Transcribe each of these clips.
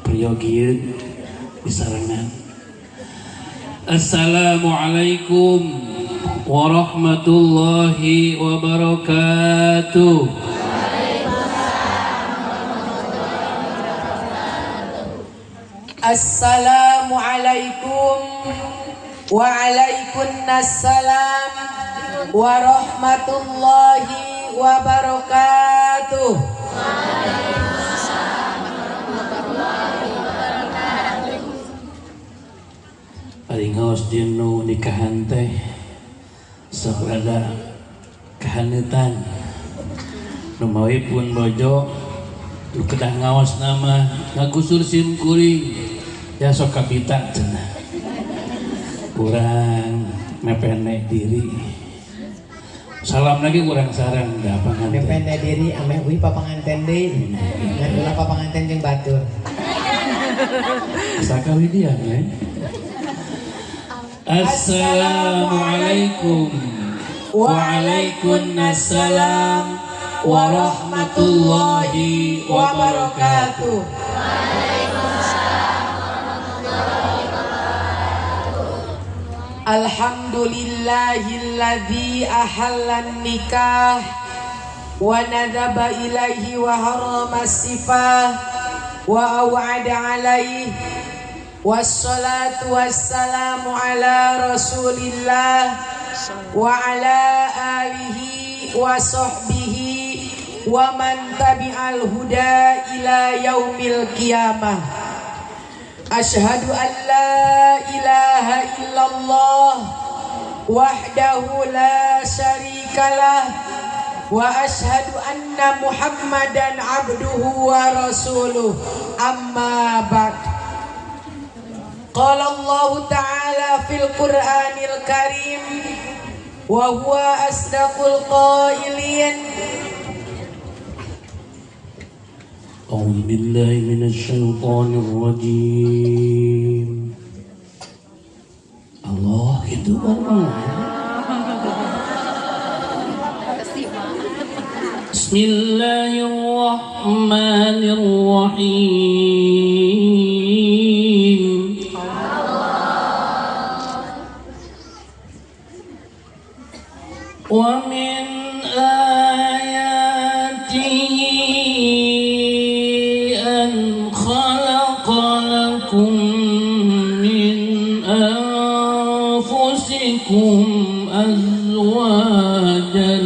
Priyogieun disarengan. Assalamualaikum warahmatullahi wabarakatuh. Assalamualaikum waalaikumsalam warahmatullahi wabarakatuh. Paling ngaos dinu nikahan teh sok rada kahaneutan. Lumawi pun bojo nu kedah ngaos nama ngagusur sim kuring ya sok kabita cenah. Kurang mepene diri. Salam lagi kurang sarang da panganten. Mepene diri ameh uih papanganten deui. Ngan ulah papanganten jeung batur. Sakawidian ya. Assalamualaikum waalaikumsalam warahmatullahi wabarakatuh. Alhamdulillahilladzi ahallan nikah wa nadaba ilaihi wa harrama sifah wa aw'ada alaihi. Wassalatu wassalamu ala rasulillah wa ala alihi wa sahbihi wa man tabi'al huda ila yaumil qiyamah. Asyhadu an la ilaha illallah wahdahu la syarikalah wa asyhadu anna muhammadan abduhu wa rasuluh. Amma ba'd. Qala Allah Ta'ala fil Qur'anil Karim wa huwa asdaqul qailin. A'udzu billahi minasy syaithanir rajim. Allah itu bareng. Bismillahirrahmanirrahim. Wa min ayatihi an khalaqa lakum min anfusikum azwajan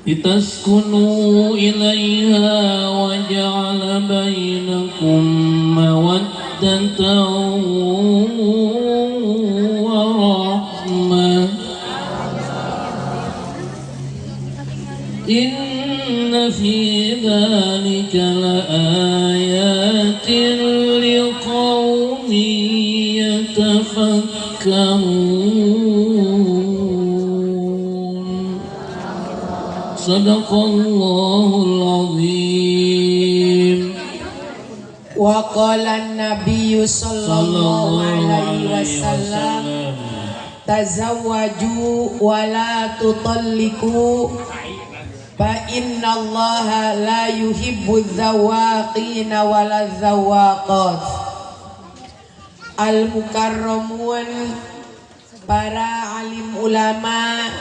litaskunu ilaiha wa ja'ala bainakum mawaddatan wa rahmah. Inna fi dzalika laayatin liqaumin yatafakkarun. Sadaqallahul azim. Wa qala an-nabiyyu sallallahu alaihi wasallam tazawwaju wa la tutalliqu fa innallaha la yuhibbu dzawaqina wa la dzawaqat. Al mukarramun, para alim ulama,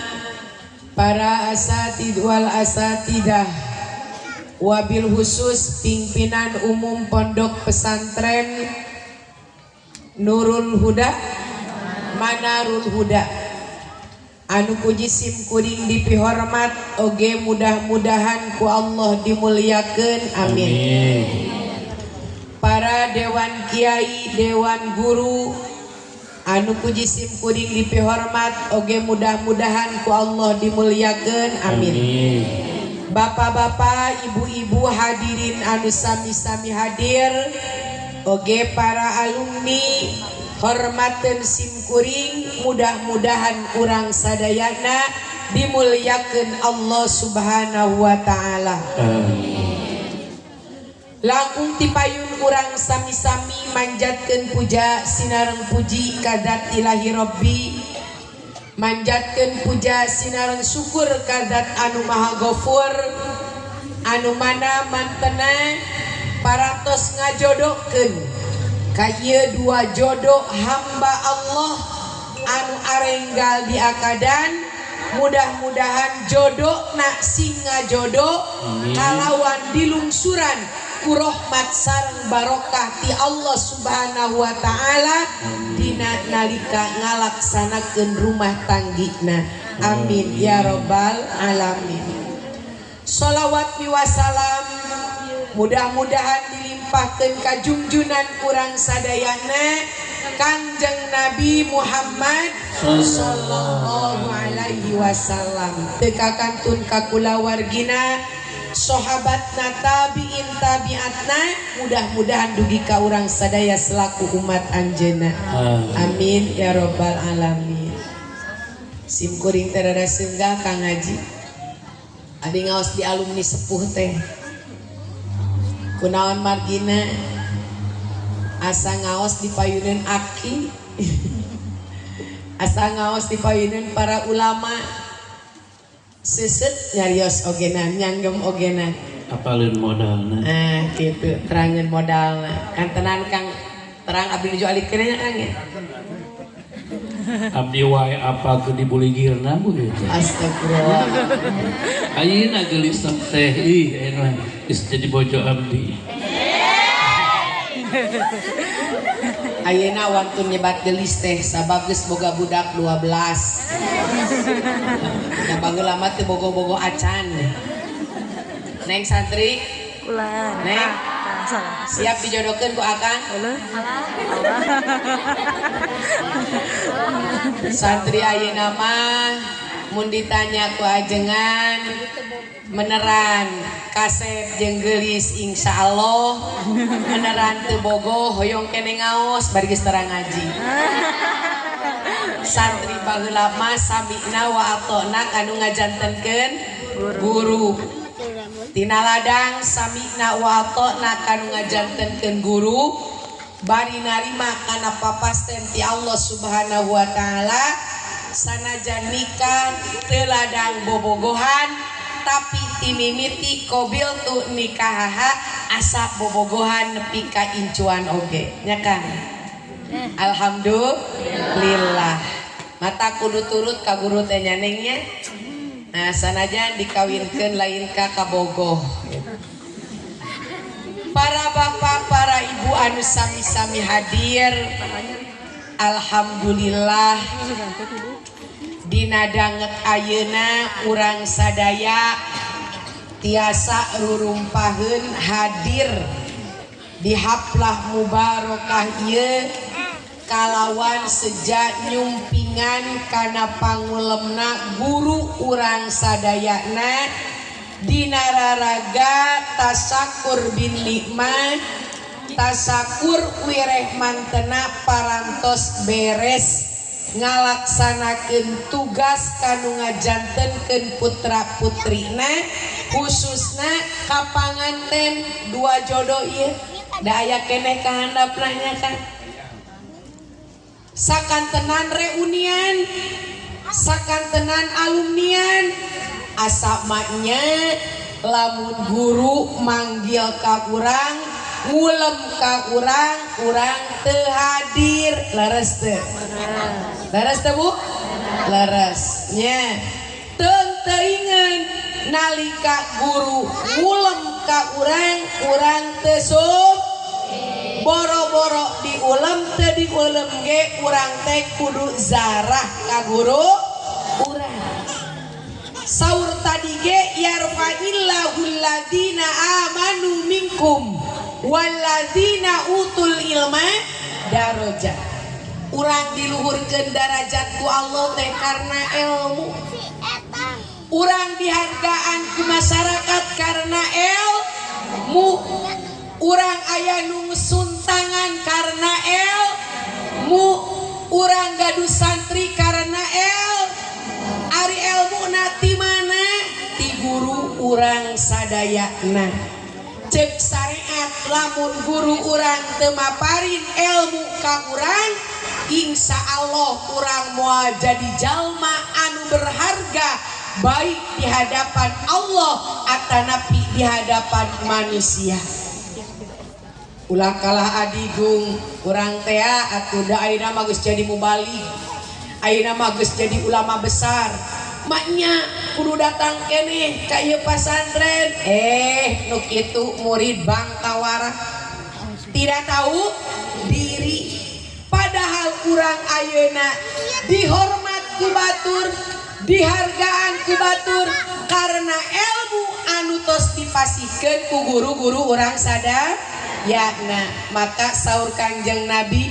para asatid wal asatidah, wabil khusus pimpinan umum Pondok Pesantren Nurul Huda Manarul Huda, anu puji sim kuring dipihormat oge mudah-mudahan ku Allah dimuliakeun, amin. Para dewan kiai, dewan guru anu puji sim kuring dipihormat oge mudah-mudahan ku Allah dimuliakeun, amin. Bapak-bapak, ibu-ibu hadirin anu sami-sami hadir oge para alumni hormaten sim kuring, mudah-mudahan urang sadayana dimuliakeun Allah Subhanahu wa taala. Langkung tipayun urang sami-sami manjatkeun puja sinareng puji ka zat ilahi Rabbi Manjatkeun puja sinaran syukur ka zat anu maha gofur anu mana mantena parantos ngajodohkeun ka ieu dua jodoh hamba Allah anu arenggal di akadan. Mudah-mudahan jodoh nak singa jodoh kalawan dilungsuran ku rahmat sareng barokah ti Allah Subhanahu wa taala dina nalika ngalaksanakeun rumah tanggina. Amin ya robbal alamin. Sholawat miwasalam mudah-mudahan dilimpahkeun ka junjunan urang sadayana Kangjeng Nabi Muhammad sallallahu alaihi wasallam. Teu kakantun ka kulawargina, sahabatna, tabiin tabiatna, mudah-mudahan dugi ka urang sadaya selaku umat anjeunna. Amin ya robbal alamin. Sim kuring teh rada seunggah ka ngaji. Adi ngaos di alumni sepuh teh. Kunaon margina asa ngaos di payuneun aki, asa ngaos di payuneun para ulama, seuseut nyarios ogenan, nyanggem ogenan. Apaleun modalna. Nah, gitu, terangeun modalna. Kan tenan Kang, terang abdi nuju alikeun nya Kang ya. Abdi wae apa ke dibuligirna bu gitu. Astagfirullah. Ayeuna geulis teh ih ayeuna geus jadi bojo abdi. Ayeuna wantun nyebat geulis teh sabab geus boga budak 12. Da baheula mah teu bogo-bogo acan. Neng santri Ulah. Neng. Salah. Siap dijodohkeun ku Akang? Santri ayeuna mah mun ditanya ku ajengan meneran kasep jeung geulis insyaallah meneran teu bogo hoyong kene ngaos bari geus terang ngaji. Santri baheula mah samina wa atona anu ngajantenkeun guru. Tina ladang samina wa atona kanu ngajantenkeun guru bari narima kana papasten ti Allah Subhanahu wa taala sanajan nikah teu ladang bobogohan tapi timimiti qobil tu nikahaha asa bobogohan nepi ka incuan oge nya Kang. Alhamdulillah. Mata kudu turut ka guru teh nya Neng nya. Nah sanajan dikawinkeun lain ka kabogoh. Para bapak, para ibu anu sami-sami hadir, alhamdulillah dina danget ayeuna urang sadaya tiasa rurumpaheun hadir di haflah mubarokah ieu kalawan seja nyumpingan kana pangulemna guru urang sadayana dina raraga tasakur bin nikmat tasakur wireh mantena parantos beres ngalaksanakeun tugas kanu ngajantenkeun putra putrina khususna ka panganten dua jodoh ieu da aya keneh ka handapna nya kan. Sakantenan reunian, sakantenan alumnian, asa maknya lamun guru manggil ka urang, ngulem ka urang, urang teu hadir, leres teu? Leres teu Bu? Leres nya. Teung teuingeun nalika guru ngulem ka urang, urang teu sum. Boro-boro diulem teu diulem ge urang teh kudu zarah ka guru urang. Saur tadi ge yarfa'illahu alladina amanu minkum walladzina utul ilma darajat. Urang diluhurkeun darajat ku Allah teh karena ilmu. Urang dihargaan ku masyarakat karena ilmu. Urang aya nu suntangan karena ilmu. Urang gaduh santri karena el. Ari ilmu ti mana? Ti guru urang sadayana. Cek syariat lamun guru urang teu maparin ilmu ka urang, Insya Allah urang moal jadi jalma anu berharga baik di hadapan Allah atanapi di hadapan manusia. Ulah kalah adigung urang tea atuh da ayeuna mah geus jadi mubalig, ayeuna mah geus jadi ulama besar. Maknya kudu datang keneh ka ieu pasantren. Nu kitu murid bangkawara tidak tahu diri. Padahal urang ayeuna dihormat ku batur, dihargaan ku batur karena ilmu anu tos dipasihkeun ku guru-guru urang sadayana. Maka saur Kangjeng Nabi,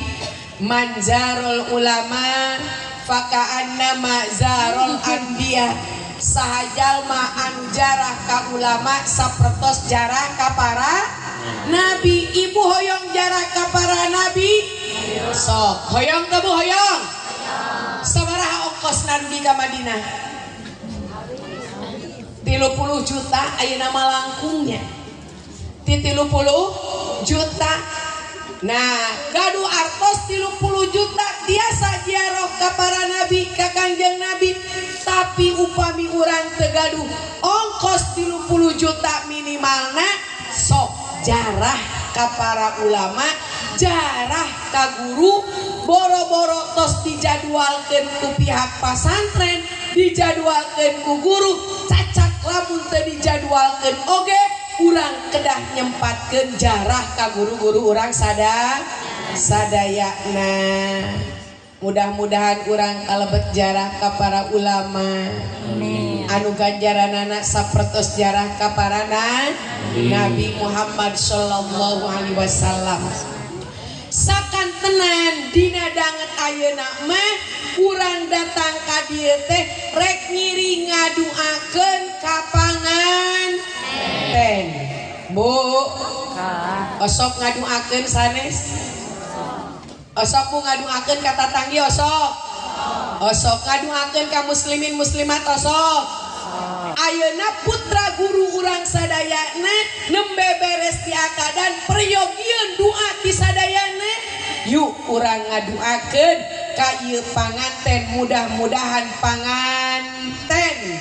manjarul ulama faka'annama zarul anbiya. Saha jalma anu jarah ka ulama sapertos jarah ka para nabi. Ibu hoyong jarah ka para nabi? Sok hoyong teu Bu hoyong? Sabaraha ongkos nabi ka Madinah? 30 juta ayeuna mah langkungnya. Ti 30 juta. Nah, gaduh artos 30 juta tiasa ziarah ka para nabi, ka Kangjeng Nabi. Tapi upami urang teu gaduh ongkos 30 juta minimalna, sok jarah ka para ulama, jarah ka guru. Boro-boro tos dijadwalkeun ku pihak pasantren, dijadwalkeun ku guru, cacak lamun teu dijadwalkeun oge urang kedah nyempatkeun jarah ka guru-guru urang sadayana. Mudah-mudahan urang kalebet jarah ka para ulama. Amin. Anu ganjaranana sapertos jarah ka para Nabi Muhammad sallallahu alaihi wasallam. Sakantenan dina danget ayeuna mah urang datang ka dieu teh rek ngiring ngaduakeun ka panganten. Bu, osok ngaduakeun sanes? Osok bu ngaduakeun ka tatanggi osok? Osok ngaduakeun ka muslimin muslimat osok? Ayeuna putra guru urang sadayana nembe beres di akadan peryogieun doa ti sadayana. Yuk urang ngaduakeun ka ieu panganten, mudah-mudahan panganten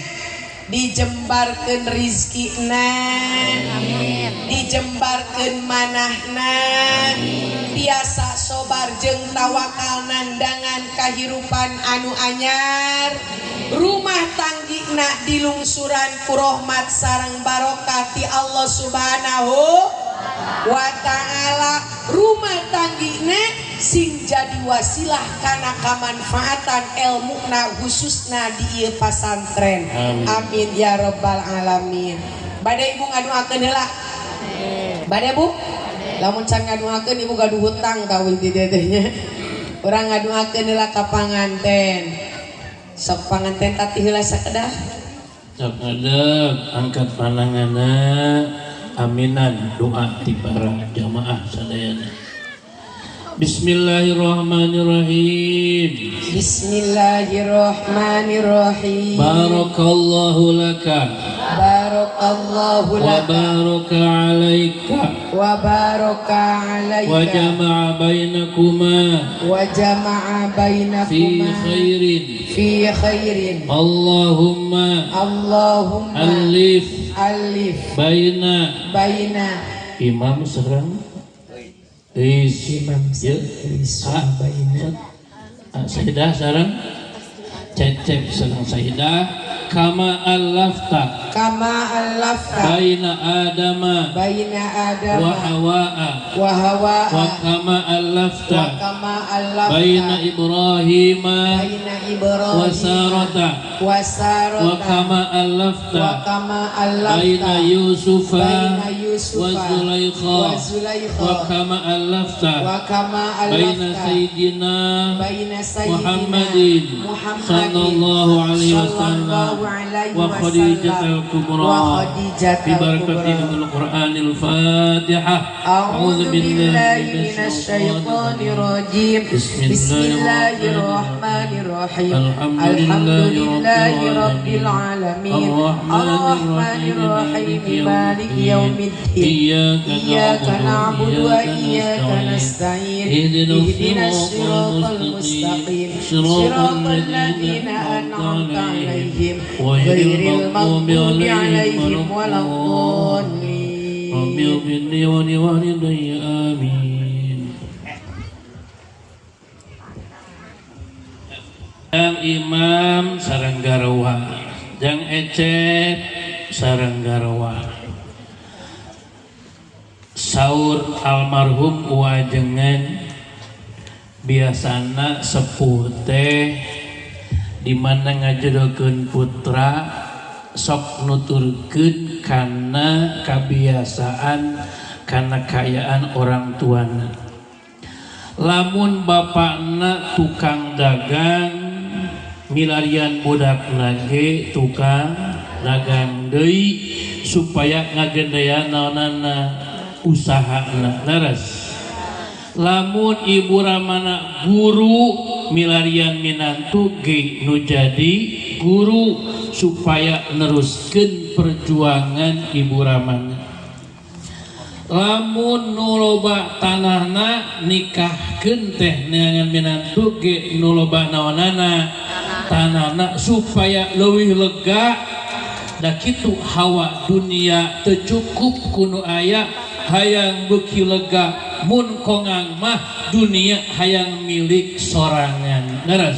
dijembarkeun rizkina, dijembarkeun manahna, tiasa sobar jeung tawakal nandangan kahirupan anu anyar, rumah tanggina dilungsuran ku rahmat sareng barokah ti Allah Subhanahu wa ta'ala. Rumah tanggina sing jadi wasilah kana kamanfaatan elmuna khususna di ieu pasantren. Amin ya rabbal alamin. Bade ibu ngaduakeun heula? Bade Bu? Lamun can ngaduakeun ibu gaduh hutang ka ti dedeh nya. Urang ngaduakeun heula ka panganten. Sok panganten tati heula sakedah. Sok ngadeg angkat pandanganna, aminan doa ti para jamaah sadayana. Bismillahirrahmanirrahim. Bismillahirrahmanirrahim. Barakallahu laka. Barakallahu laka. Wa baraka alaika. Wa baraka alaika. Wa jama'a bainakuma. Wa jama'a bainakuma. Fi khairin. Fi khairin. Allahumma. Allahumma. Alif. Alif. Baina. Baina. Imam serang. Imam Sahidah sareng Cecep sareng Sahidah. Kama allafta, kama allafta baina adama, baina adama wa hawa'a, wa hawa'a, wa kama allafta, wa kama allafta baina ibrahima, baina ibrahima wa sarata, wa sarata, wa kama allafta, wa kama allafta baina yusufa, baina yusufa wa zulaikha, wa zulaikha, wa kama allafta, wa kama allafta baina sayyidina, baina sayyidina Muhammadin sallallahu alaihi wasallam wa Khadijatul Kubra bi barakatil Qur'anil Fatihah. A'udzu billahi minasy syaithanir rajim. Bismillahirrahmanirrahim. Alhamdulillahi rabbil alamin. Arrahmanir rahim. Maliki yaumiddin. Iyyaka na'budu wa iyyaka nasta'in. Ihdinas siratal mustaqim. Siratal ladzina an'amta 'alaihim ghairil maghdubi 'alaihim waladdallin. Rabbi ighfirli wa liwalidayya amin. Jang imam sareng garwa, jang ecep sareng garwa. Saur almarhum wajengan biasana sepuh teh di mana ngajodohkeun putra sok nuturkeun kana kabiasaan kana kaayaan orang tuana. Lamun bapakna tukang dagang milarian budakna ge tukang dagang deui supaya ngagedean naonana usahana leres. Lamun ibu ramana guru milarian minantu ge nu jadi guru supaya neruskeun perjuangan ibu ramana. Lamun nu loba tanahna nikahkeun teh neangan minantu ge nu loba naonana tanahna supaya leuwih lega. Da kitu hawa dunia teu cukup ku nu aya hayang beuki lega mun kongang mah dunia hayang milik sorangan. Leres.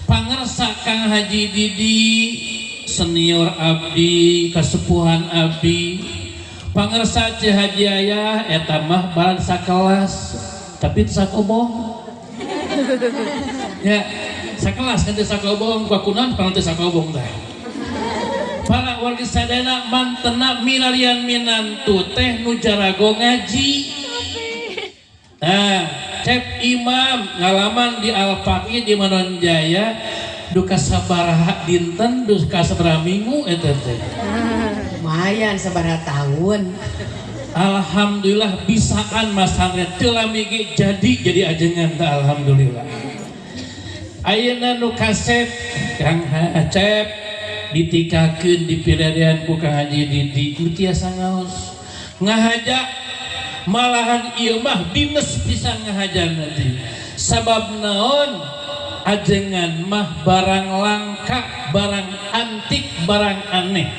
Pangersa Kang Haji Didi senior abdi kasepuhan abdi pangersa Ceu Haji Ayah eta mah balad sakelas tapi teu sakobong. Ya sakelas kan teu sakobong kunaon pang teu sakobong teh. Para warga sadayana mantena milarian minantu teh nu jarago ngaji. Nah, Cep Imam ngalaman di Al-Faqih di Manonjaya duka sabaraha dinten duka sabaraha minggu eta teh. Lumayan sabaraha tahun. Alhamdulillah bisaan masantren teu lami ge jadi ajengan teh alhamdulillah. Ayeuna nu kasep Kang Acep ditikakeun dipilarian ku Kang Haji Didi nu tiasa ngaos ngahaja malahan ieu mah dines pisan ngahajana teh sabab naon ajengan mah barang langka barang antik barang aneh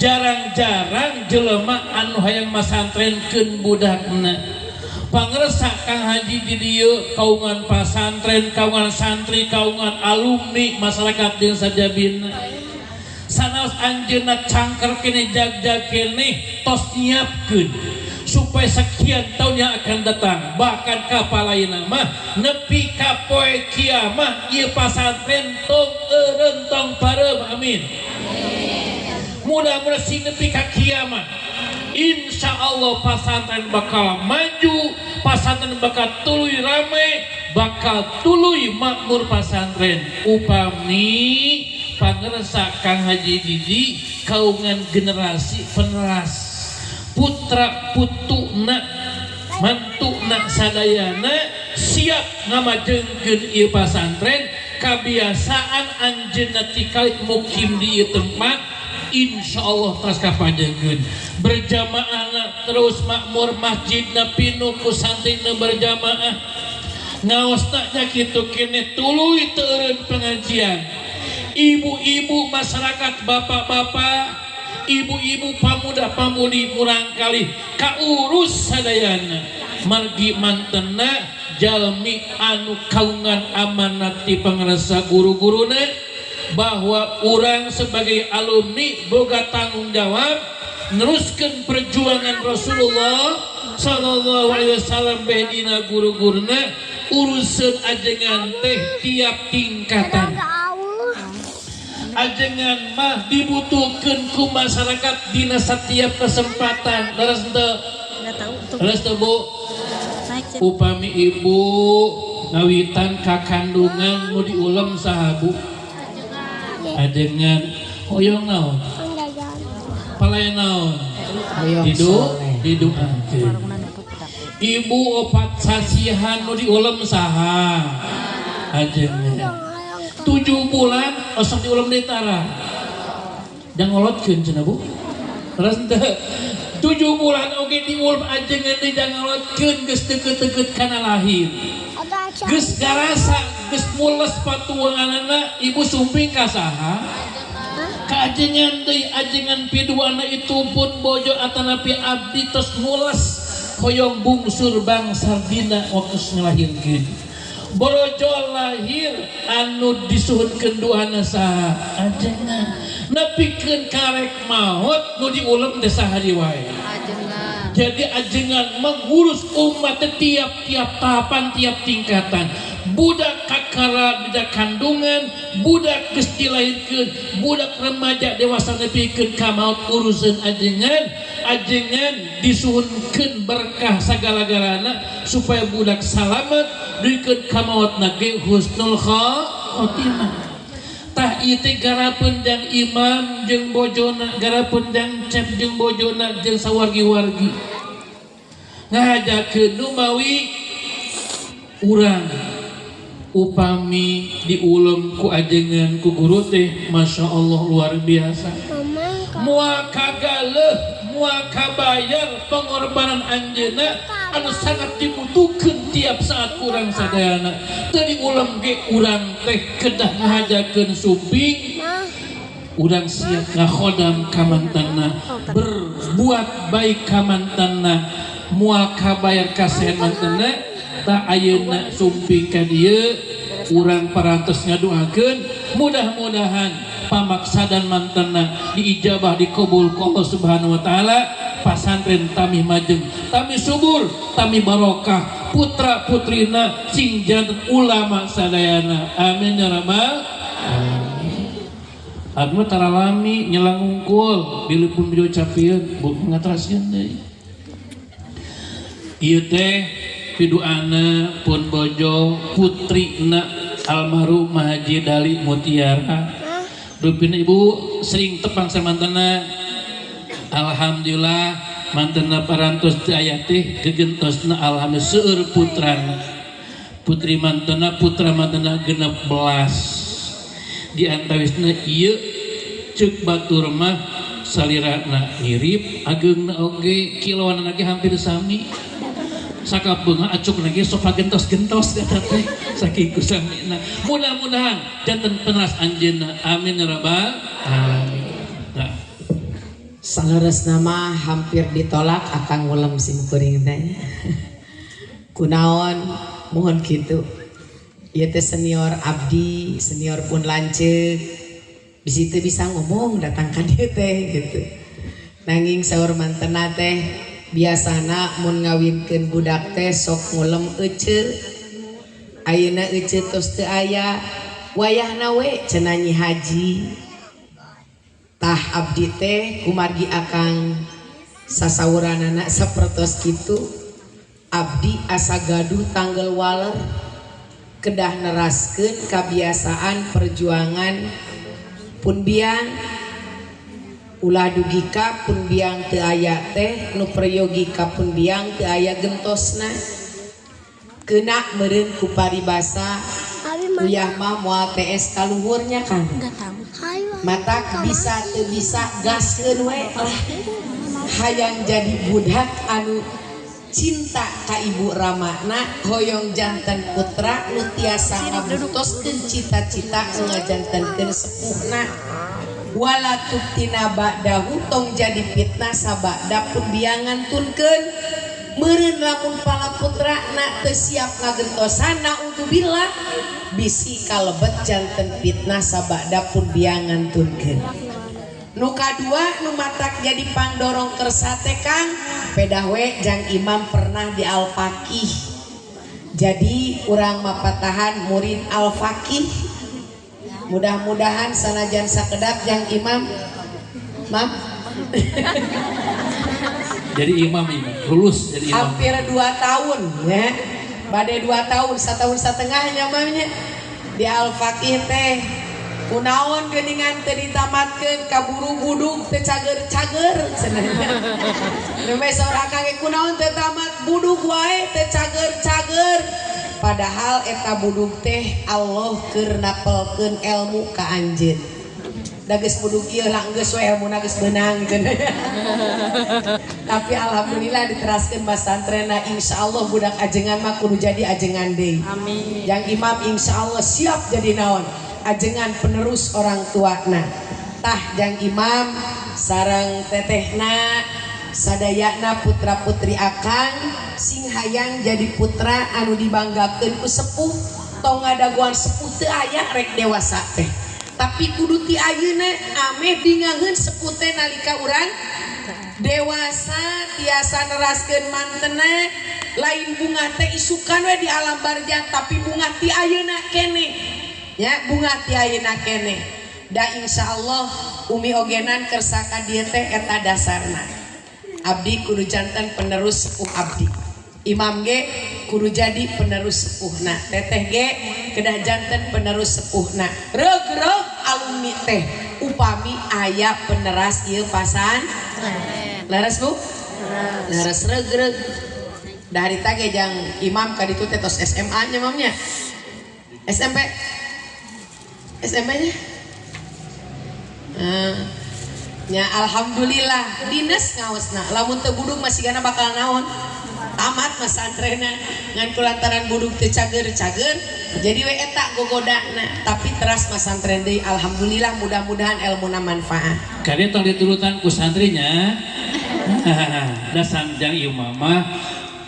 jarang-jarang jelema anu hayang masantrenkeun budakna. Pangersa Kang Haji di dieu kaungan pasantren kaungan santri kaungan alumni masyarakat desa Sajabina sanaos anjeunna cangker kene jag-jag kene tos nyiapkeun supaya sekian tahun yang akan datang bahkan kapalaina mah nepi ka poe kiamah ieu pasantren tong eureun tong pareum amin. Mudah-mudahan sing nepi ka kiamah insya Allah pasantren bakal maju, pasantren bakal tuluy rame, bakal tuluy makmur pasantren. Upami pangersa Kang Haji Didi kaungan generasi peneras putra putuna mantuna sadayana siap ngamajengkeun ieu pasantren kabiasaan anjeunna tikalik mukim di ieu tempat insya Allah terus kapajengkeun berjamaah terus makmur masjidna pinuh ku santrina berjamaah ngaosna nya kitu keneh tuluy teu eureun pengajian. Ibu-ibu masyarakat, bapak-bapak, ibu-ibu pamuda-pamudi murangkalih kaurus sadayana margi mantena jalmi anu kaungan amanat ti pangrasa guru-guruna bahwa urang sebagai alumni boga tanggung jawab neruskeun perjuangan Rasulullah sallallahu alaihi wasallam beh dina guru-guruna urusan ajengan teh tiap tingkatan. Ajengan mah dibutuhkeun ku masyarakat dina setiap kesempatan. Leres teu? Leres teu Bu? Upami ibu ngawitan ka kandungan nu diulem saha Bu? Ajengan hoyong naon? Palayan naon? Diduakeun. Ibu opat sasihan nu diulem saha? Ajengan. 7 bulan osok diulem deui tara. Jang ngolotkeun cenah Bu. Terus teu 7 bulan oge diulem ajengan deui jangalotkeun geus deukeut-deukeut kana lahir. Geus garasa geus mules patuanganana ibu sumping ka saha? Ka ajengan deui ajengan piduana itu pun bojo atanapi abdi tos mules hoyong bungsur bangsa dina waktu ngalahirkeun. Borojo lahir anu disuhunkeun duana saha? Ajengan. Nepikeun karek maot nu diulem teh saha deui wae. Jadi ajengan mengurus umat tiap-tiap tahapan, tiap tingkatan. Budak kakara dina kandungan, budak geus dilahirkeun, budak remaja dewasa nepikeun ka maot urusan ajengan, ajengan disuhunkeun berkah sagala-galana supaya budak salamet dikeun ka maotna ge husnul khotimah. Tah ieu teh garapeun jang imam jeung bojona, garapeun jang cep jeung bojona jeung sawargi-wargi. Ngahajakeun numawi urang upami diulem ku ajengan ku guru teh Masya Allah luar biasa. Moal kagaleuh, moal kabayar pengorbanan anjeunna anu sangat dibutuhkeun tiap saat kurang sadayana. Teu diulem ge urang teh kedah ngahajakeun sumping, urang siap ngakhodam ka mantanna, berbuat baik ka mantanna, moal kabayar kasihan mantanna. Ta ayeuna sumping ka dieu urang parantos ngadoakeun mudah-mudahan pamaksadan mantanna diijabah dikabul ku Allah Subhanahu wa taala. Pasantren tami majeng, tami subur, tami barokah, putra putrina sing janten ulama sadayana. Amin ya rabbal alamin. Abdi mah taralami nyelang hungkul bilih pun video capieun bu ngateraskeun deui. Ieu teh piduana pun bojo putrina almarhum Haji Dali Mutiara. Rupina ibu sering tepang sama mantena. Alhamdulillah mantena parantos teu aya teh gegentosna alhamdulillah seueur putrana. Putri mantena putra mantena 16. Di antawisna ieu ceuk batur mah salirana mirip ageungna oge kiloanna ge hampir sami. Sakapeungna acukna ge sok pagentos-gentos eta teh saking kusamina. Mudah-mudahan janten penas anjeunna. Amin ya rabbal alamin. Nah, saleresna mah hampir ditolak akang ngulem sim kuring teh. Kunaon mohon kitu. Ieu teh senior abdi, senior pun lanceuk. Bisi teu bisa ngomong datang ka dieu teh gitu. Nanging saur mantena teh biasana mun ngawinkeun budak teh sok ngulem ece. Ayeuna ece tos teu aya, wayahna we cenah Nyi Haji. Tah abdi teh kumargi akang sasawuranana sapertos kitu, abdi asa gaduh tanggel waler kedah neraskeun kabiasaan perjuangan pun biang. Ulah dugi ka pun biang teu aya teh nu peryogi ka pun biang teu aya gentosna. Kena meureun ku paribasa uyah mah moal TS kaluhurnya kan. Matak bisa teu bisa gaskeun we lah. Hayang jadi budak anu cinta ka ibu ramana, hoyong janten putra nu tiasa ngabuktoskeun cita-cita nu ngajantenkeun sepuhna. Wala tubtina ba'dahu tong jadi fitnah sabada pun biangan tunkeun. Meureun lamun pala putra na teu siap ngagentosan naudzubillah bisi kalebet janten fitnah sabada pun biangan tunkeun. Nu kadua nu matak jadi pangdorong kersa teh Kang pedah we jang imam pernah di Al-Faqih. Jadi urang mapatahan murid Al-Faqih. Mudah-mudahan sanajan sakedap jang imam mam jadi imam ini lulus jadi imam. Hampir 2 tahun ya. Bade 2 tahun, 1 tahun setengahnya mamnya di Al-Faqih teh. Kunaon geuningan teu ditamatkeun kaburu budug teu cager-cager cenah. Nembe saur akang ge kunaon teu tamat budug wae teu cager-cager. Padahal eta budug teh Allah keur napelkeun ilmu ka anjeun. Da geus budug ieu lah geus we elmuna geus beunang cenah. Tapi alhamdulillah diteraskeun masantrenna insyaallah budak ajengan mah kudu jadi ajengan deui. Amin. Yang imam insyaallah siap jadi naon? Ajengan penerus orang tuana. Tah jang imam sareng tetehna sadayana putra putri akang sing hayang jadi putra anu dibanggakeun ku sepuh tong ngadagoan sepuh teu aya rek dewasa teh. Tapi kudu ti ayeuna ameh bingaheun sepuh teh nalika urang dewasa tiasa neraskeun mantena lain bunga teh isukan we di alam barjah tapi bunga ti ayeuna keneh ya bunga ti ayeuna keneh da insyaallah umi ogenan kersa ka dieu teh eta dasarna abdi kudu janten penerus sepuh abdi imam ge kudu jadi penerus sepuhna teteh ge kedah janten penerus sepuhna reug-reug alumni teh upami aya peneras ieu pasan leres Bu leres reug-reug da harita ge jang imam ka ditu teh tos SMA nya mamnya SMP SMP nya nya alhamdulillah dinas ngaosna lamun teu budug masih gana bakal naon tamat masantrena ngan kulantaran budug teu cager-cager jadi we eta gogodana tapi teras masantren deui alhamdulillah mudah-mudahan elmuna manfaat kade tong diturutan ku santrinya da sanjang ieu mah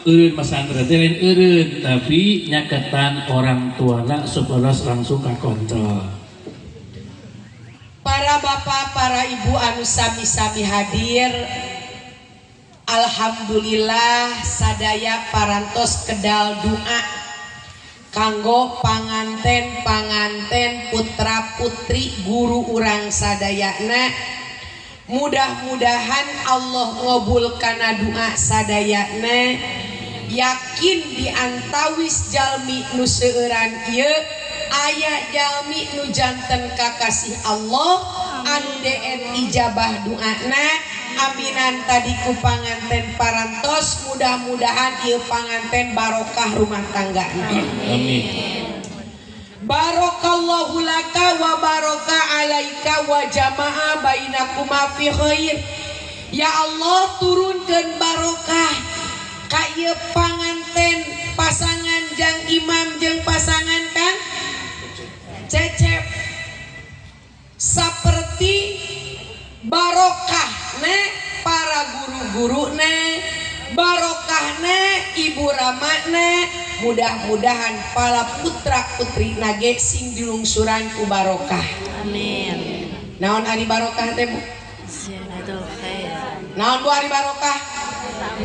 eureun masantren teh lain eureun tapi nyaketan orang tuana supaya langsung kakontrol. Para bapak, para ibu anu sami-sami hadir, alhamdulillah sadaya parantos kedal doa kanggo panganten-panganten putra putri guru urang sadayana. Mudah-mudahan Allah ngabulkana doa sadayana. Yakin diantawis jalmi nu seueuran ieu aya jalmi nu janten kakasih Allah anu deen ijabah doana. Aminan tadi ku panganten parantos mudah-mudahan ieu panganten barokah rumah tanggana. Amin. Barakallahu laka wa baraka alaika wa jama'a bainakuma fi khair. Ya Allah turunkeun barokah ka ieu panganten pasangan jang imam jeung pasangan kang Cecep seperti barokah ne para guru-guru ne barokah ne ibu rama ne mudah-mudahan para putra putri nage sing dilungsuran ku barokah. Amin. Naon ari barokah teh Bu? Naon Bu ari barokah?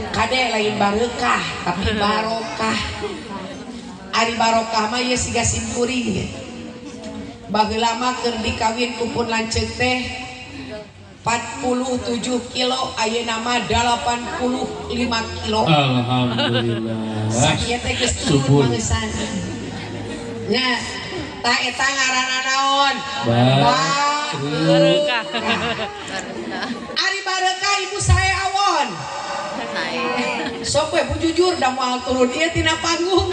Kade lain barokah tapi barokah. Ari barokah mah ieu siga simkuring. Baheula mah keur dikawin ku pun lanceuk teh 47 kilo ayeuna mah 85 kilo. Alhamdulillah. Sakieu teh geus turun pangesan. Nya tah eta ngaranna naon? Barokah. Ari barokah ibu sae awon. Sok we bu jujur da moal turun ieu tina panggung.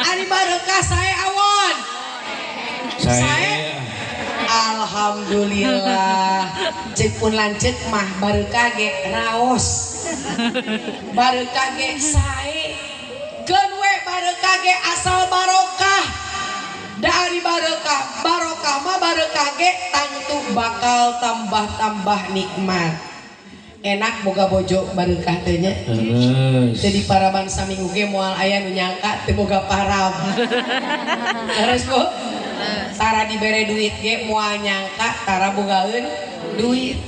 Ari barokah sae awon. Sae. Alhamdulillah. Cek pun lanceuk mah barokah ge raos. Barokah ge sae. Keun we barokah ge asal barokah. Da ari barokah, barokah mah barokah ge tangtu bakal tambah-tambah nikmat. Enak boga bojo barokah teh nya. Jadi paraban saminggu ge moal aya nu nyangka teu boga parab. Leres Bu? Tara dibere duit ge moal nyangka tara bogaeun duit.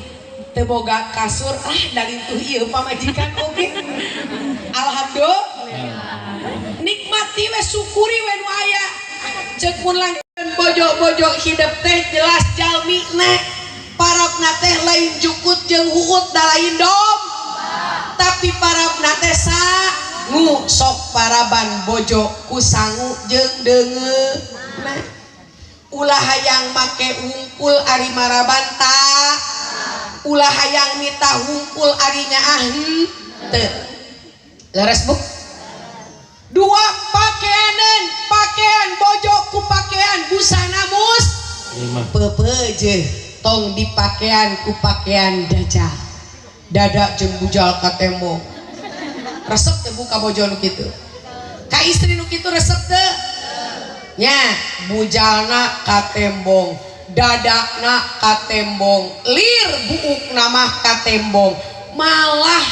Teu boga kasur ah dalintuh ieu pamajikan oge. Alhamdulillah. Nikmati we syukuri we nu aya. Ceuk mun lanceun bojo-bojo hidep teh jelas jalmina. Parabna teh lain jukut jeung huut da lain dom. Tapi parabna teh sangu sok paraban bojo ku sangu jeung deungeuna. Ulah hayang make wungkul ari maraban ta. Ulah hayang mita wungkul ari nyaah henteu. Leres Bu? Dua pakaianeun, pakaian bojo ku pakaian busana mus. Peupeuje. tong dipakean ku pakean dajjal. Dada jeung bujal ka tembok. Resep teu buka bojo nu kitu? Ka istri nu kitu resep teu? Nya, bujalna ka tembong, dadana ka tembong, lir buukna mah ka tembong, malah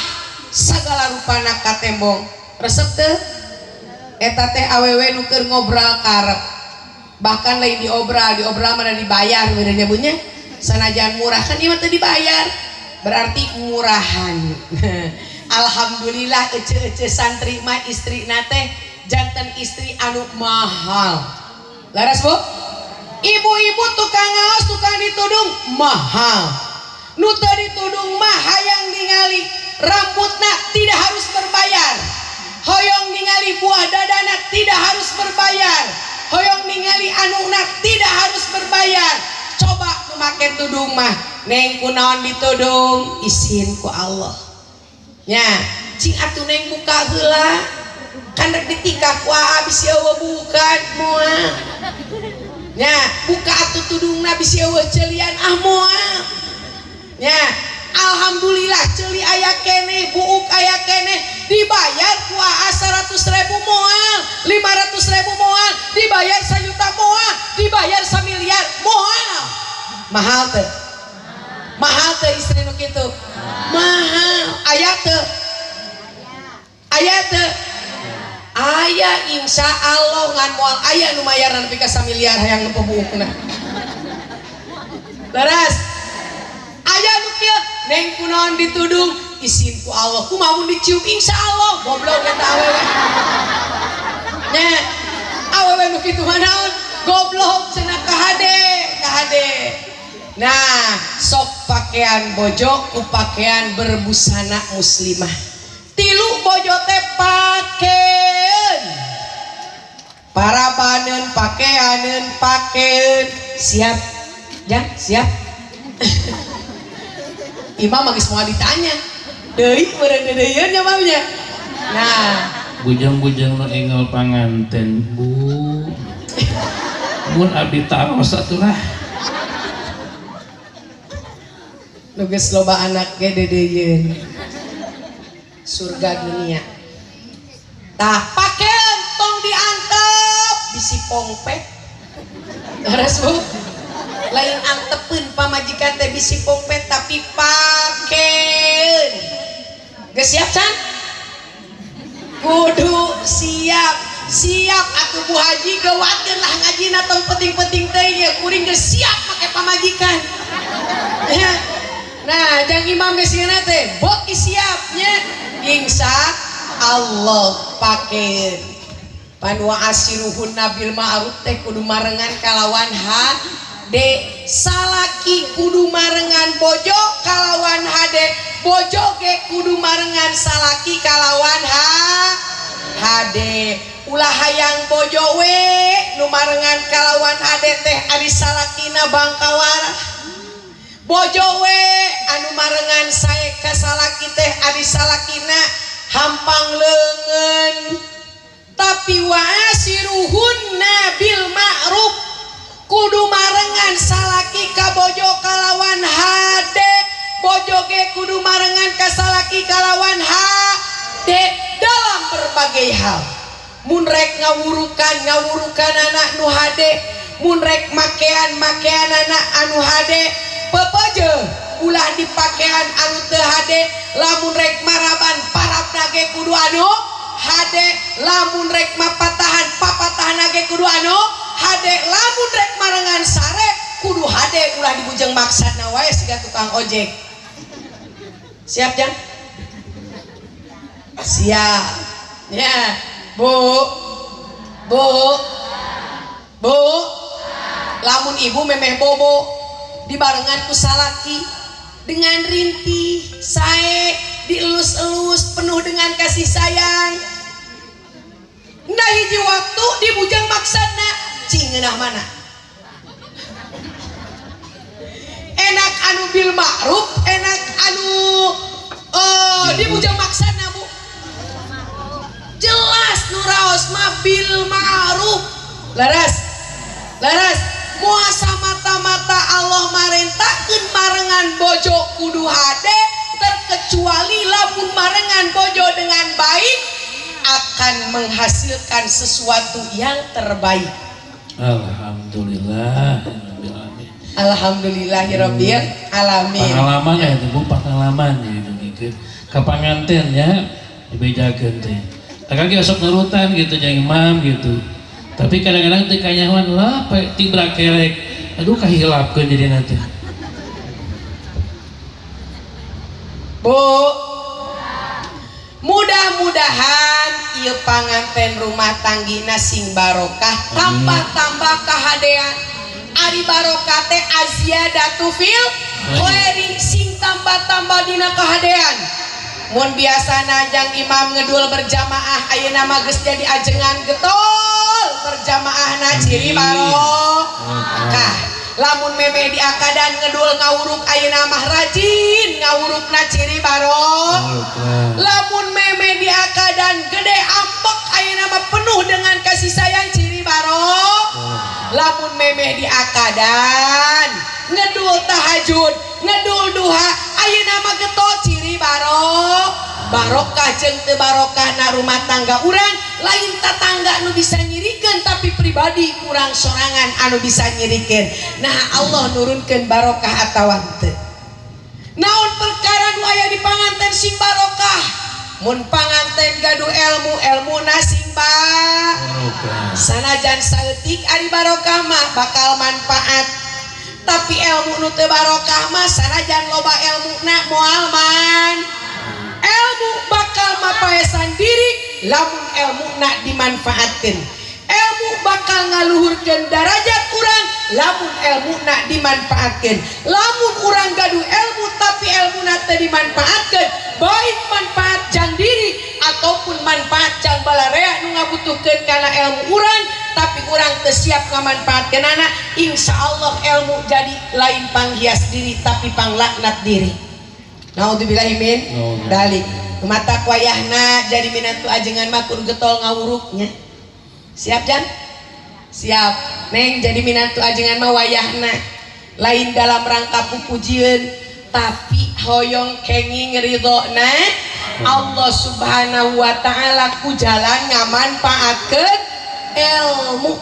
sagala rupana ka tembong. Resep teu? Eta teh awewe nu keur ngobrol karep. Bahkan lain diobral, diobral mana dibayar meureun nya bu nya. Sanajan murah kan ieu mah teu dibayar. Berarti murahan. Alhamdulillah ece-ece santri mah istrina teh janten istri anu mahal. Laras bu? Ibu-ibu tukang ngaos, tukang ditudung mahal. Nu teu ditudung mah hayang ningali rambutna tidak harus berbayar. Hoyong ningali buah dadana tidak harus berbayar. Hoyong ningali anuna tidak harus berbayar. Coba nu make tudung mah, neng kunaon ditudung isin ku Allah. Nya, cing atuh neng buka heula. Kan rek ditikah ku aa bisi eueuh bukan moal. Nya, buka atuh tudungna bisi eueuh ceulian ah moal. Nya, alhamdulillah ceuli aya keneh, buuk aya keneh, dibayar ku aa 100.000 moal, 500.000 moal, dibayar 1 juta moal, dibayar 1 miliar moal. Mahal teu? Mahal teu istri nu kitu? Mahal. Aya teu? Aya teu? Aya insya Allah ngan moal aya nu mayarna nepi ka 1 miliar hayang nu buukna. Leres. Aya nu kieu neng kunaon ditudung isin ku Allah kumaha mun dicium insya Allah goblok eta awewe. Nya awewe nu kitu mah naon goblok cenah kahade kahade. Nah sok pakaian bojo ku pakaian berbusana muslimah. Tilu bojo teh pakeun parabaneun pakeaneun pakeun siap ya siap. Imam lagi semua ditanya deui meureun deudeuieun nya mamnya. Nah bujang-bujang nu enggal panganten bu mun abdi taros atuh lah nu geus loba anak ge deudeuieun surga dunia. Tah pakeun tong diantep bisi pongpet. Leres bu? Lain antepeun pamajikan teh bisi pongpet tapi pakeun. Geus siap can? Kudu siap. Siap atuh Bu Haji geuwatkeun lah ngajina tong penting-penting teh nya kuring geus siap make pamajikan. Ya. Nah, jang imam geus sieuna teh bot siapnya insya Allah pakeun. Pan wa asiruhunna bil ma'ruf teh kudu marengan kalawan hade, salaki kudu marengan bojo kalawan hade, bojo ge kudu marengan salaki kalawan hade. Ulah hayang bojo we nu marengan kalawan hade teh ari salakina bangkawara. Bojo we anu marengan sae ka salaki teh ari salakina hampang leungeun. Tapi wa asiruhunna bil ma'ruf kudu marengan salaki ka bojo kalawan hade, bojo ge kudu marengan ka salaki kalawan hade dalam berbagai hal. Mun rek ngawurukan ngawurukan anak nu hade, mun rek makean makean anak anu hade, pepeje ulah dipakean anu teu hade, lamun rek maraban parabna ge kudu anu hade, lamun rek mapatahan papatahan ge kudu anu hade, lamun rek marengan sare kudu hade, ulah dibujeng maksana wae siga tukang ojek. Siap jang? Siap. Ya, Bu. Bu. Bu. Lamun ibu memeh bobo dibarengan ku salaki dengan rintih sae dielus-elus penuh dengan kasih sayang. Nah hiji waktu dibujang maksana cing ngeunah mana? Enak anu bil ma'ruf, enak anu dibujang maksana bu. Jelas nu raos mah bil ma'ruf. Leres. Leres. Muasa mata-mata Maka Allah marentahkeun marengan bojo kudu hade, terkecuali lamun marengan bojo dengan baik akan menghasilkan sesuatu yang terbaik. Alhamdulillah. Alhamdulillahirabbil alamin. Pengalaman ya itu Bu, pengalaman ya gitu. Ka panganten ya dibejakeun teh. Kakak sok nurutan gitu jeung imam gitu. Tapi kadang-kadang teu kanyahoan lah tibra kerek. Aduh kahilapkeun jadi nanti. Bu, mudah-mudahan ieu panganten rumah tanggina sing barokah, tambah-tambah kahadean. Ari barokah teh azyadatu fil khairi, sing tambah-tambah dina kahadean. Mun biasana jang imam ngedul berjamaah, ayeuna mah geus jadi ajengan getol berjamaahna ciri barokah. Lamun memeh di akadan ngedul ngawuruk ayeuna mah rajin ngawurukna ciri barokah. Lamun memeh di akadan gede ambek ayeuna mah penuh dengan kasih sayang ciri barokah. Lamun memeh di akadan ngedul tahajud, ngedul duha ayeuna mah getol ciri barokah. Barokah jeung teu barokahna rumah tangga urang lain tatangga nu bisa nyirikeun tapi pribadi urang sorangan anu bisa nyirikeun. Nah Allah nurunkeun barokah atawa henteu. Naon perkara nu aya di panganten sing barokah? Mun panganten gaduh ilmu, ilmuna sing barokah. Sanajan saeutik ari barokah mah bakal manfaat. Tapi ilmu nu teu barokah mah sanajan loba ilmuna moal man. Ilmu bakal mapaesan diri lamun ilmuna dimanfaatkeun. Ilmu bakal ngaluhurkeun darajat urang lamun ilmuna dimanfaatkeun. Lamun urang gaduh ilmu tapi ilmuna teu dimanfaatkeun, baik manfaat jang diri ataupun manfaat jang balarea nu ngabutuhkeun kana ilmu urang, tapi urang teu siap ngamanfaatkeunana, insyaallah ilmu jadi lain panghias diri tapi panglaknat diri. Naudzubillahi min dalik. Mata wayahna jadi minantu ajengan mah kudu getol ngawuruknya. Siap Jan? Siap. Neng jadi minantu ajengan mah wayahna lain dalam rangka pupujieun tapi hoyong kenging ridhona Allah Subhanahu wa taala ku jalan ngamanfaatkeun ilmu.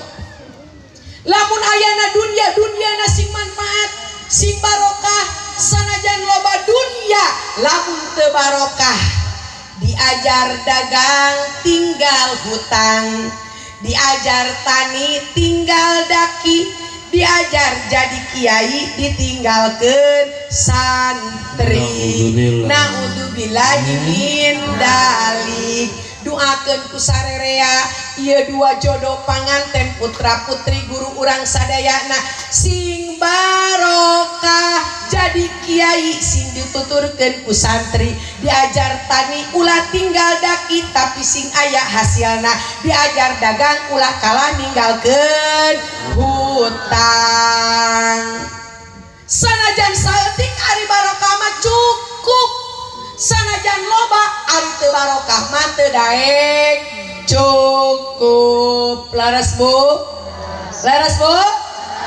Lamun ayana dunia, dunia sing manfaat, sing barokah, sanajan loba dunia lamun teu barokah. Diajar dagang tinggal hutang, diajar tani tinggal daki, diajar jadi kiai ditinggalkeun santri. Naudzubillahi min dalik. Doakeun ku sarerea ieu dua jodoh panganten putra putri guru urang sadayana sing barokah, jadi kiai sing dituturkeun ku santri, diajar tani ulah tinggal daki tapi sing aya hasilna, diajar dagang ulah kalah ninggalkeun hutang. Sanajan saeutik ari barokah mah cukup, sanajan loba ari teu barokah mah teu daek cukup. Laras Bu? Laras Bu?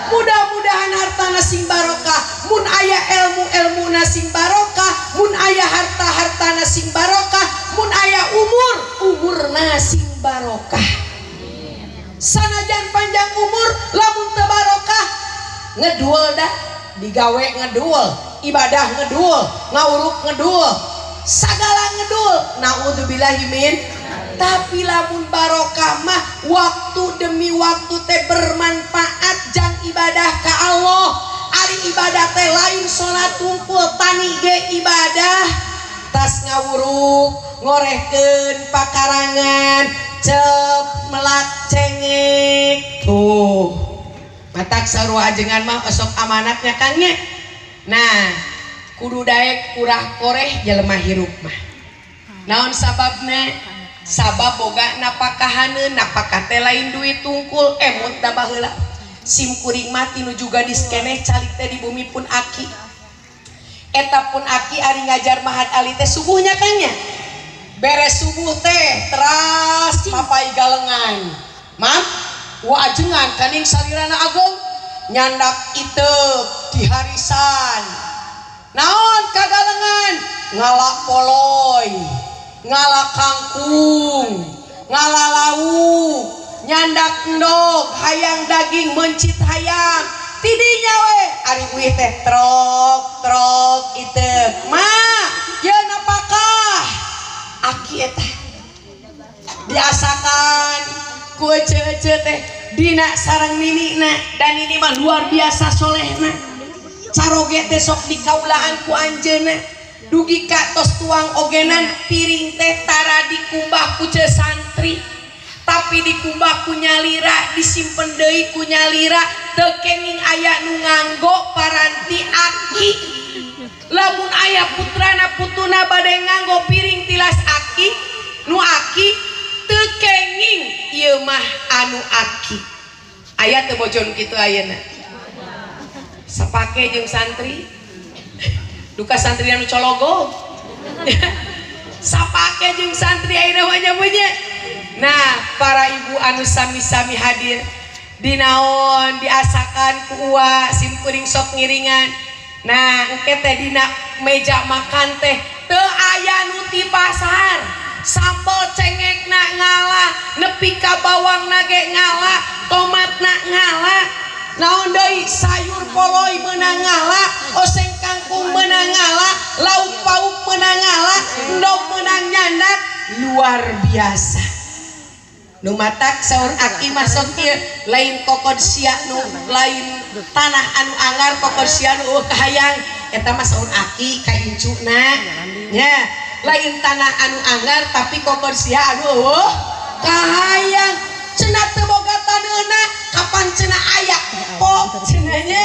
Mudah-mudahan hartana sing barokah, mun aya ilmu-ilmuna sing barokah, mun aya harta-hartana sing barokah, mun aya umur umurna sing barokah. Sanajan panjang umur lamun teu barokah ngedul dah, digawe ngedul, ibadah ngedul, ngawuruk ngedul, sagala ngedul. Naudzubillahi min. Tapi lamun barokah mah waktu demi waktu teh bermanfaat jang ibadah ka Allah. Ari ibadah teh lain salat tungkul, tani ge ibadah. Tas ngawuruk, ngorehkeun pakarangan, cep melak cengek. Tuh. Matak sarua ajengan mah osok amanatnya Kang nya. Nah, kudu daek kurah koreh jelema hirup mah. Naon sababna? Sabab boga napakahaneun, napakah teh lain duit tungkul, emut da baheula. Sim kuring mati nu juga diskeneh calik teh di bumi pun aki. Eta pun aki ari ngajar Mahad Ali teh subuhnya Kang nya. Beres subuh teh teras papai galengan. Mam, wa ajengan kaning salirana ageung nyandak iteup. Diharisan naon kagalengan ngala poloy, ngala kangkung, ngala lauk, nyandak endog, hayang daging mencit hayang tidinya we ari uih teh trok trok iteuk ma ye napakah aki eta diasakan ku ece-ece teh dina sareng ninina dan ini mah luar biasa solehna caroge teh sok dikaulaan ku anjeunna dugi ka tos tuang ogenan piring teh tara dikumbah ku ce santri tapi dikumbah ku nyalira disimpen deui ku nyalira teu kenging aya nu nganggo paranti aki lamun aya putrana putuna bade nganggo piring tilas aki nu aki teu kenging ieu mah anu aki aya teu bojo nu kitu ayeuna sapake jeung santri duka santri anu cologog sapake jeung santri ayeuna mah nya nya. Nah para ibu anu sami-sami hadir dinaon diasakan ku uwa simkuring sok ngiringan. Nah engke teh dina meja makan teh teu aya nu ti pasar sambal cengekna ngala nepi ka bawangna ge ngala tomatna ngala naon deui sayur poloy meunang ngala oseng kangkung meunang ngala lauk pauk meunang ngala endog meunang nyandak luar biasa. Nu matak saur aki mah sok ieu lain kokod sia nu lain tanah anu anggar kokod sia nu eueuh kahayang eta mah saur aki ka incuna nya lain tanah anu anggar tapi kokod sia anu eueuh kahayang cenah teu boga taneuna kapan cenah aya pok cenah nya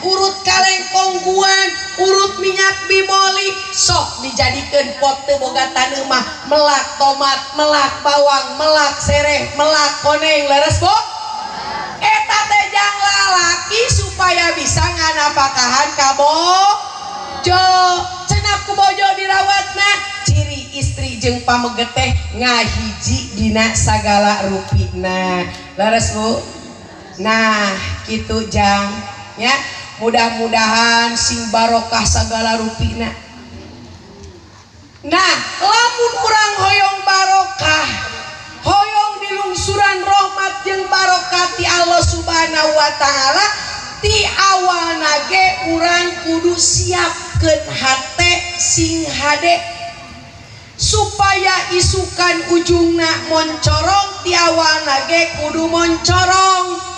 urut kalengkong guan urut minyak bimoli sok dijadikeun pot teu boga taneuh mah melak tomat melak bawang melak sereh melak koneng leres bu eta teh jang lalaki supaya bisa nganapakahan ka bojo cenah ku bojo dirawatna ciri istri jeung pameget teh ngahiji dina sagala rupina leres bu. Nah kitu jang ya mudah-mudahan sing barokah sagala rupina. Nah lamun urang hoyong barokah hoyong dilungsuran rahmat jeung barokah ti Allah Subhanahu wa taala ti awalna ge urang kudu siapkeun hate sing hade supaya isukan ujungna moncorong ti awalna ge kudu moncorong.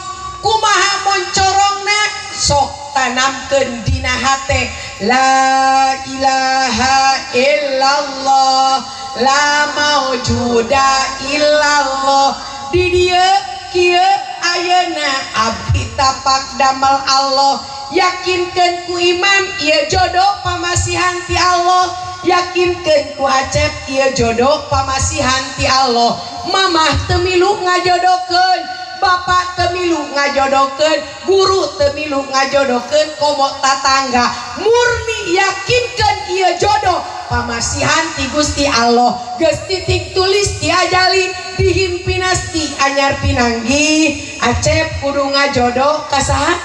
Kumaha moncorongna sok tanamkeun dina hate la ilaha illallah la maujuda illallah di dieu kieu ayeuna abdi tapak damel Allah yakinkeun ku imam ieu jodoh pamasihan ti Allah yakinkeun ku Acep ieu jodoh pamasihan ti Allah mamah teu milu ngajodohkeun bapak temilu ngajodohkeun guru temilu ngajodohkeun komo tatangga murni yakinkeun ieu jodoh pamasihan ti Gusti Allah geus titik tulis ti ajali dihimpinas ti anyar pinanggih Acep kudu ngajodoh ka saha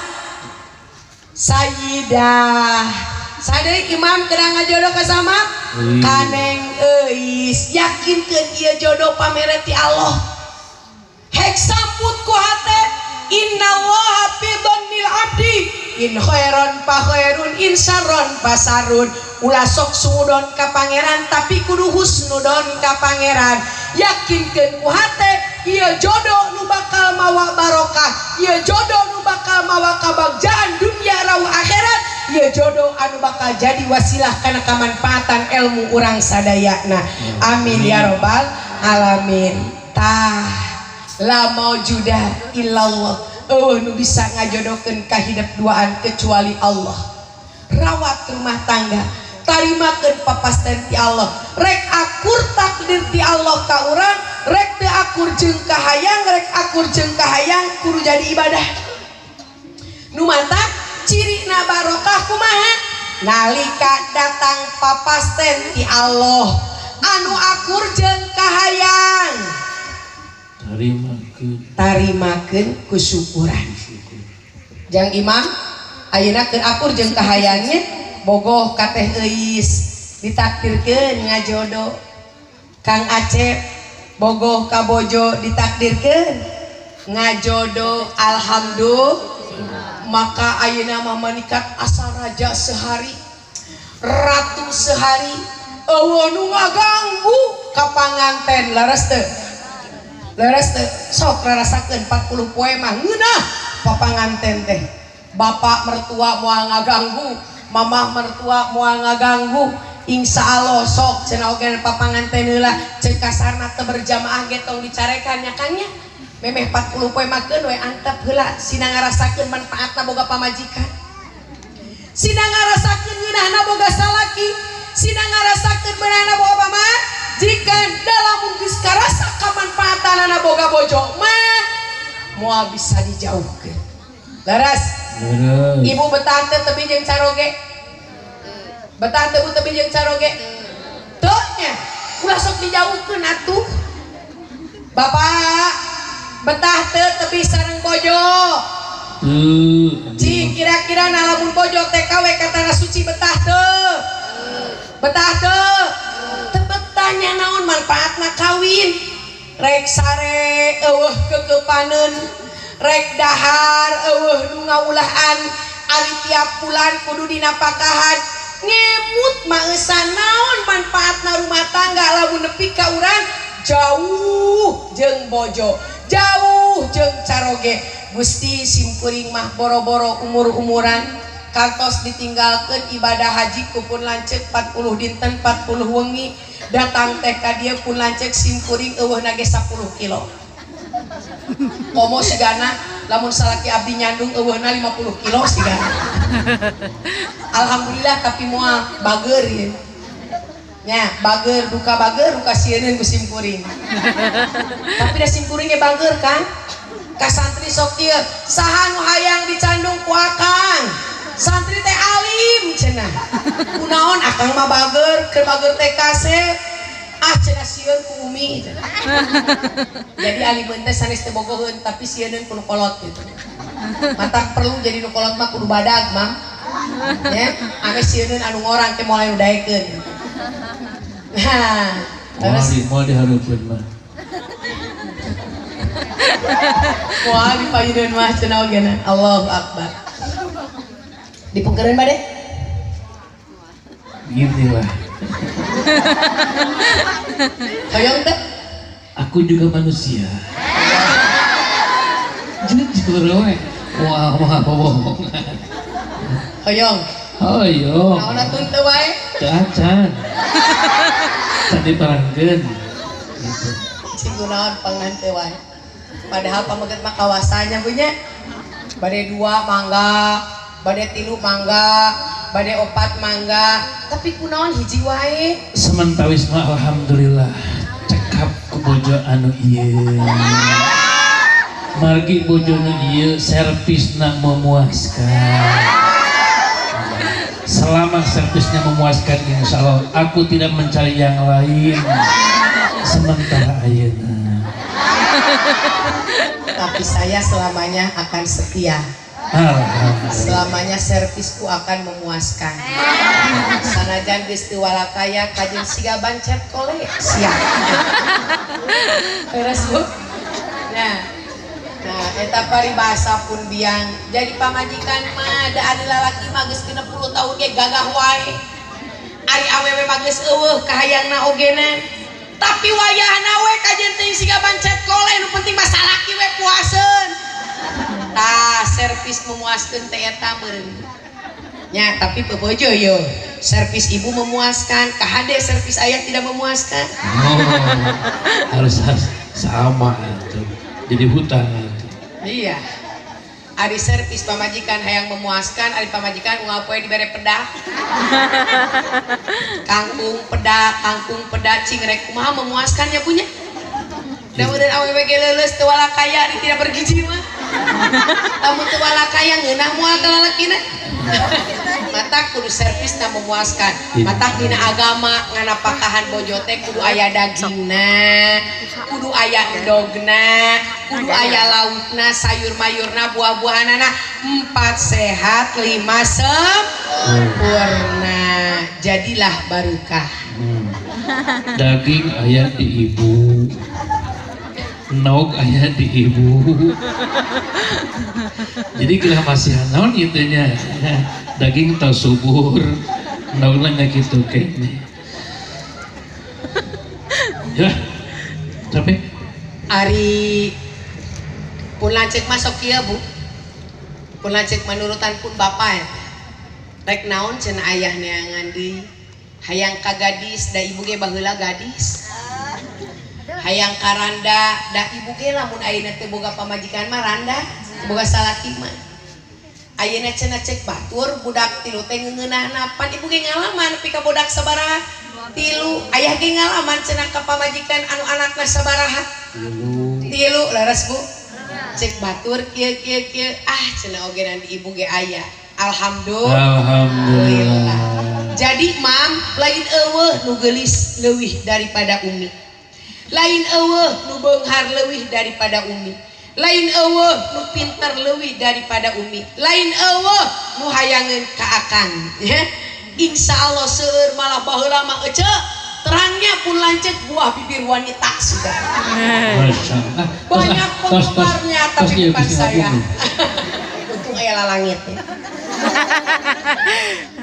Sayyidah sadeu imam kena ngajodoh ka sama kaneng euis yakinkeun ieu jodoh pamere ti Allah hek samput ku hate innallaha fi dhannil abdi in khairon fa khairun in syarron fa syarrun ulah sok suudon ka pangeran tapi kudu husnudon ka pangeran yakinkeun ku hate ieu jodoh nu bakal mawa barokah ieu jodoh nu bakal mawa kabagjaan dunia rauh akhirat ieu jodoh anu bakal jadi wasilah kana kamanfaatan ilmu urang sadayana amin ya robbal alamin. Tah la maujuda illallah eueuh nu bisa ngajodohkeun ka hidep duaan kecuali Allah. Rawat rumah tangga tarimakeun papasten ti Allah rek akur takdir ti Allah ka urang rek teu akur jeung kahayang rek akur jeung kahayang kudu jadi ibadah nu matak cirina barokah kumaha nalika datang papasten ti Allah anu akur jeung kahayang tarimakeun kusyukuran. Jang imam Ayeuna keur akur jeung kahayangnya bogoh ka Teh Euis ditakdirkeun ngajodo. Kang Acep bogoh ka bojo ditakdirkeun ngajodo, alhamdulillah. Maka ayeuna mah manikat asa raja sehari, ratu sehari, eueuh nu ngaganggu ka panganten. Leres teu? Leres teu? Sok rarasakeun 40 poe mah ngeunah papanganten teh. Bapak mertua moal ngaganggu, mamah mertua moal ngaganggu. Insya Allah sok cenah oge papanganten heula ceuk kasarna teu berjamaah ge tong dicarekan nya Kang nya. Memeh 40 poe mah keun we antep heula sina ngarasakeun manfaatna boga pamajikan. Sina ngarasakeun ngeunahna boga salaki, sina ngarasakeun beunahna boga pamajikan. Da lamun geus karasa kamanfaatanana boga bojo mah moal bisa dijauhkeun. Leres? Leres. Ibu betah teu tebi jeung caroge? Betah teu bu tebi jeung caroge? Teu nya. Ulah sok dijauhkeun atuh. Bapak betah teu tebi sareng bojo? Teu. Cing kira-kira lamun bojo TKW ka tanah suci betah teu? Betah teu? Teu betahnya naon manfaatna kawin? Rek sare eueuh kekepaneun, rek dahar eueuh nu ngawulahan, ari tiap bulan kudu dinapakahan. Ngemut maeusan naon manfaatna rumah tangga lamun nepi ka urang jauh jeung bojo, jauh jeung caroge. Gusti simkuring mah boro-boro umur-umuran kantos ditinggalkeun ibadah haji ku pun lanceuk 40 dinten 40 wengi, datang teh ka dieu pun lanceuk simkuring eueuhna ge 10 kilo. Komo sigana lamun salaki abdi nyandung eueuhna 50 kilo sigana. Alhamdulillah tapi moal bager ieu. Nya bager duka bager duka sieuneun ku simkuring. Tapi da simkuring ge bager kan? Ka santri sok ieu saha nu hayang dicandung ku akang? Santri teh alim cenah. Kunaon akang mah bager, keur bager teh kasep. Ah cenah sieun ku umi cenah. Jadi alimeun teh sanes teh bogoheun tapi sieuneun ku nu kolot gitu. Matak perlu jadi nu kolot mah kudu badag mah. Ya, ame sieuneun anu ngorang teh moal anu daekeun. Nah, terus moal dihareupeun mah. Moal dipayuneun mah cenah oge na. Allahu akbar. Dipungkereun bade? Ginilah. Hoyong teh? Aku juga manusia. Jujur we. Wah, wah, bohong. Hoyong. Hoyong. Naon atuh teu wae? Teu acan. Can diparangkeun. Gitu. Cing kunaon pangan teu wae. Padahal pameget mah kawasanya punya. Bade 2 mangga, bade 3 mangga, bade 4 mangga, tapi kunaon hiji wae. Sementawis mah alhamdulillah cekap ku bojo anu ieu. Margi bojo nu ieu servisna memuaskan. Selama servisnya memuaskan insya Allah aku tidak mencari yang lain sementara ayeuna. Tapi saya selamanya akan setia. Alhamdulillah. Selamanya servisku akan memuaskan. Sanajan geus teu walakaya kajeun siga bancet kole siap. Beres Bu. Nah, nah eta paribasa pun biang. Jadi pamajikan mah da ari lalaki mah geus 60 tahun ge gagah wae. Ari awewe mah geus eueuh kahayangna ogena. Tapi wayahna we kajeun teuing siga bancet kole nu penting mah salaki we puaseun. Tah servis memuaskan teh eta meureun. Nya tapi pebojo yo. Servis ibu memuaskan, kahade servis ayah tidak memuaskan. Oh, harus sama itu. Jadi hutang itu. Iya. Ari servis pamajikan hayang memuaskan, ari pamajikan unggal poe dibere pedak. Kangkung pedak cing rek kumaha memuaskannya punya. Da meureun awewe ge leuleus teu walakaya ari tidak bergizi mah. Lamun teu walakaya ngeunah moal ka lalakina. Matak kudu servisna memuaskan. Matak dina agama nganapakahan bojo teh kudu aya dagingna, kudu aya endogna, kudu aya laukna, sayur mayurna, buah-buahanana, 4 sehat, 5 sempurna. Jadilah barokah. Daging aya di ibu, nog aya di ibu. Jadi kira masih naon gitu nya. Daging tau subur, nogna nya kitu kene. Ya, capek. Ari pun lanceuk masuk kieu Bu. Pun lanceuk manurutan pun bapak ya. Rek naon cenah ayah neangan deui. Hayang ka gadis da ibu ge baheula gadis. Hayang karanda da ibu ge lamun ayeuna teh boga pamajikan mah randa, boga salaki mah. Ayeuna cenah cek batur budak tilu teh ngeungeunahna, pan ibu ge ngalaman nepi ka budak sabaraha? Tilu. Ayah ge ngalaman cenah ka pamajikan anu anakna sabaraha? Tilu. Leres Bu. Cek batur kieu kieu kieu, ah cenah oge nanti ibu ge aya. Alhamdulillah. Alhamdulillah. Jadi mam lain eueuh nu geulis leuwih daripada umi. Lain eueuh nu beunghar leuwih daripada umi. Lain eueuh nu pinter leuwih daripada umi. Lain eueuh nu hayangeun ka akang. Ya. Insya Allah seueur malah baheula mah ece terangnya pun lanceuk buah bibir wanita sudah. Masya Allah. Banyak penggemarnya tapi bukan saya. Untung aya lalangit ya.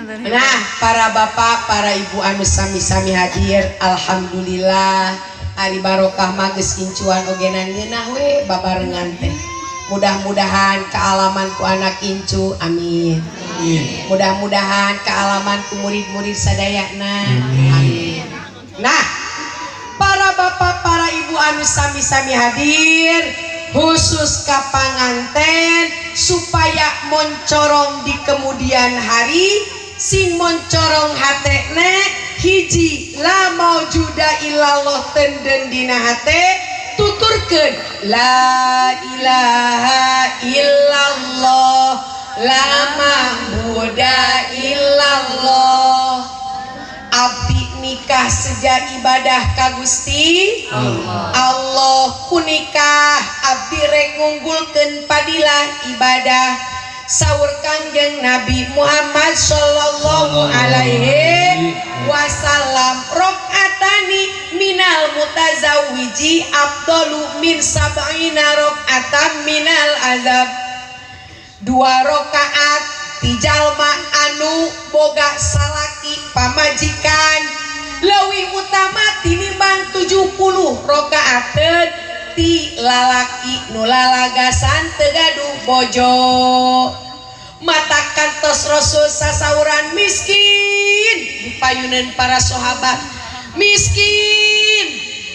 Nah, para bapak, para ibu anu sami-sami hadir, alhamdulillah ari barokah mah geus incuan ogenan ngeunah we babarengan teh. Mudah-mudahan kealaman ku anak incu, amin. Mudah-mudahan kealaman ku murid-murid sadayana, amin. Nah, para bapak, para ibu anu sami-sami hadir, khusus ka panganten supaya moncorong di kemudian hari, sing moncorong hatena hiji la maujuda illallah tenden dina hate, tuturkeun la ilaha illallah la ma'buda illallah. Abdi nikah sejak ibadah ka Gusti Allah. Allah ku nikah abdi rek ngunggulkeun padilah ibadah. Saur Kangjeng Nabi Muhammad sallallahu alaihi wasallam, rakaatani minal mutazawwiji afdalu min sab'ina rakaatan minal azab. 2 rakaat ti jalma anu boga salaki pamajikan leuwih utama tinimbang 70 rakaateun ti lalaki nu lalagasan teu gaduh bojo. Mata kantos Rasul sasauran miskin dipayuneun para sahabat, miskin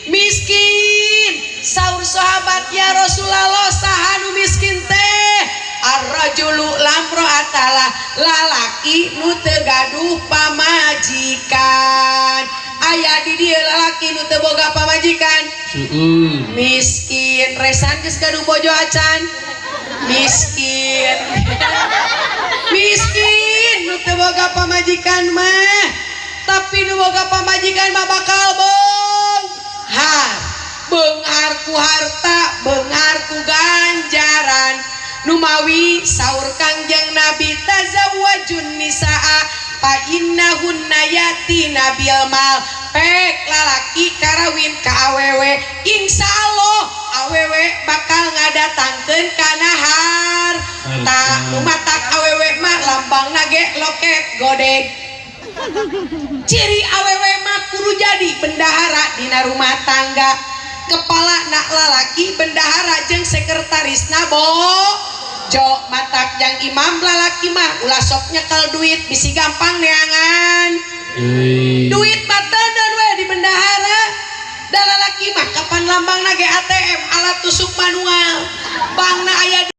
miskin. Saur sahabat, ya Rasulullah saha nu miskin teh? Ar-rajulu lamro'atala, lalaki nu teu gaduh pamajikan. Aya di dieu lalaki nu teu boga pamajikan, miskin. Resan geus gaduh bojo acan, miskin. Miskin nu teu boga pamajikan mah. Tapi nu boga pamajikan mah bakal beunghar, beunghar ku harta, beunghar ku ganjaran. Numawi saur Kangjeng Nabi, tazawwajun nisaa fa innahunna yatina bil mal. Pek lalaki karawin ka awewe, insyaallah awewe bakal ngadatangkeun kana harta. Nu matak awewe mah lambangna ge loket godeg. Ciri awewe mah kudu jadi bendahara dina rumah tangga. Kepala nak lalaki bendahara jeung sekretarisna bojo. Matak jang imam lalaki mah ulah sok nyekel duit bisi gampang neangan. Duit mah teuneun we di bendahara. Da lalaki mah kapan lambangna ge ATM alat tusuk manual. Bankna aya